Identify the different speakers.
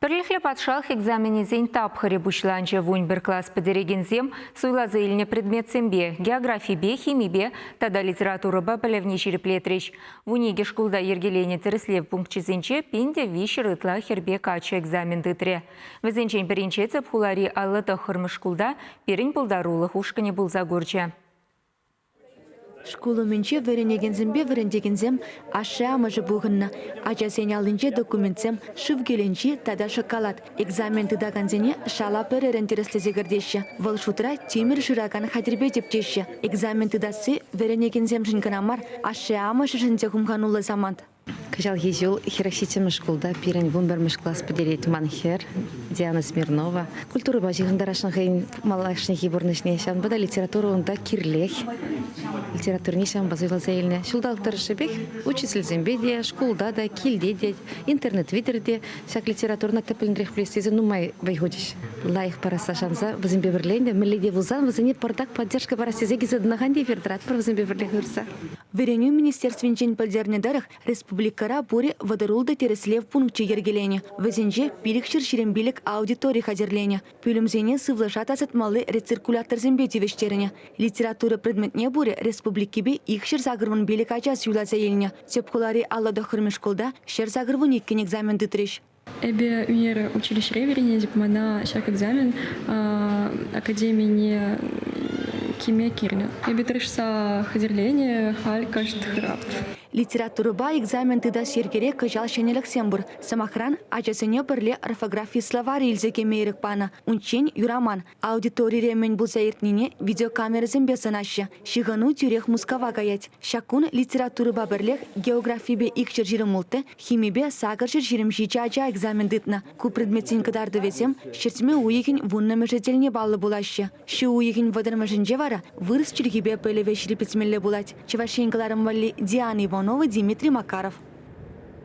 Speaker 1: Пӗрлӗхлӗ патшалӑх экзаменӗсен тапхӑрӗ пуҫланчӗ. 11 класс пӗтерекенсем суйласа илнӗ предметсемпе, географипе, химипе тата литературӑпа пӗлӗвне ҫирӗплетрӗҫ. 12 шкулта йӗркеленӗ тӗрӗслев пункчӗсенче 1300 ытла хӗрпе каччӑ экзамен тытрӗ. Вӗсенчен пӗринче тӗп хулари 59-мӗш шкулта пирӗн пултарулӑх ушкӑнӗ пулса курчӗ.
Speaker 2: Шкул умӗнче вӗренекенсемпе вӗрентекенсем, ашшӗ-амӑшӗ пухӑннӑ. Ачасен аллинче документсем, шыв кӗленчи тата шӑккалат. Экзамен тытакансене шала пӗрерӗн тӗрӗслесе кӗртеҫҫӗ. Вӑл шутра тимӗр шыракан хатӗрпе тӗпчеҫҫӗ. Экзамен тытасси вӗренекенсемшӗн кӑна мар, ашшӗ-амӑшӗшӗн те хумхануллӑ самант.
Speaker 3: Кӑҫалхи ҫул 47-мӗш шкулта пирӗн 11-мӗш класс пӗтерет ман хӗр Диана Смирнова. Культурӑпа ҫыхӑнтарасшӑн хӑйӗн малашнехи пурнӑҫне. Ҫавӑнпа та литература унта кирлех. Литературине ҫавӑнпа суйласа илнӗ. Ҫулталӑк тӑрӑшшӗпех учительсемпе те, шкулта та, килте те, интернет витӗр те ҫак литературӑна тӗплӗнрех пӗлес тесе нумай вӑй хучӗҫ. Лайӑх парасса шанса вӗсемпе пӗрле ӗнтӗ мӗнле те пулсан вӗсене пӑртак поддержка парас тесе килсе тӑнӑ-ха ӗнтӗ эпир тӑратпӑр вӗсемпе пӗрле хырса.
Speaker 2: Вӗренӳ министерствинчен пӗлтернӗ тӑрӑх, республикӑра пурӗ 36 тӗрӗслев пункчӗ йӗркеленӗ. Вӗсенче 525 аудитори хатӗрленӗ. Пӳлӗмсене сывлӑша тасатмалли рециркуляторсемпе тивӗҫтернӗ. Литература предметне пурӗ республикипе 285 ача суйласа илнӗ. Тӗп хулари 59-мӗш шкулта 182 экзамен тытрӗҫ.
Speaker 4: Эпӗ ӳнер училищӗре вӗренетӗп. Мана ҫак экзамен академине килме кирлӗ. Эпӗ тӑрӑшса хатӗрленӗ, халь кӑшт хӑрап.
Speaker 2: Литературӑпа экзамен тытас йӗркере кӑҫал ҫӗнӗлӗхсем пур. Сӑмахран, ачасене пӗрле орфографи словарӗ илсе кӗме ирӗк панӑ. Унччен юраман. Аудиторире мӗн пулса иртнине видеокамерӑсемпе сӑнаҫҫӗ. Ҫыхӑну тӳрех Мускава каять. Ҫак кун литературӑпа пӗрлех географипе 226, химипе 827 ача экзамен тытнӑ. Ку предметсен кӑтартӑвӗсем ҫӗртме уйӑхӗн вуннӑмӗшӗ тӗлне паллӑ пулаҫҫӗ. Ҫу уйӑхӗн вӑтӑрмӗшӗнче вара вырӑс чӗлхипе пӗлӗве ҫирӗплетмелле пулать. Чӑваш Ен кӑларӑм валли Диана Иванова, Дмитрий Макаров.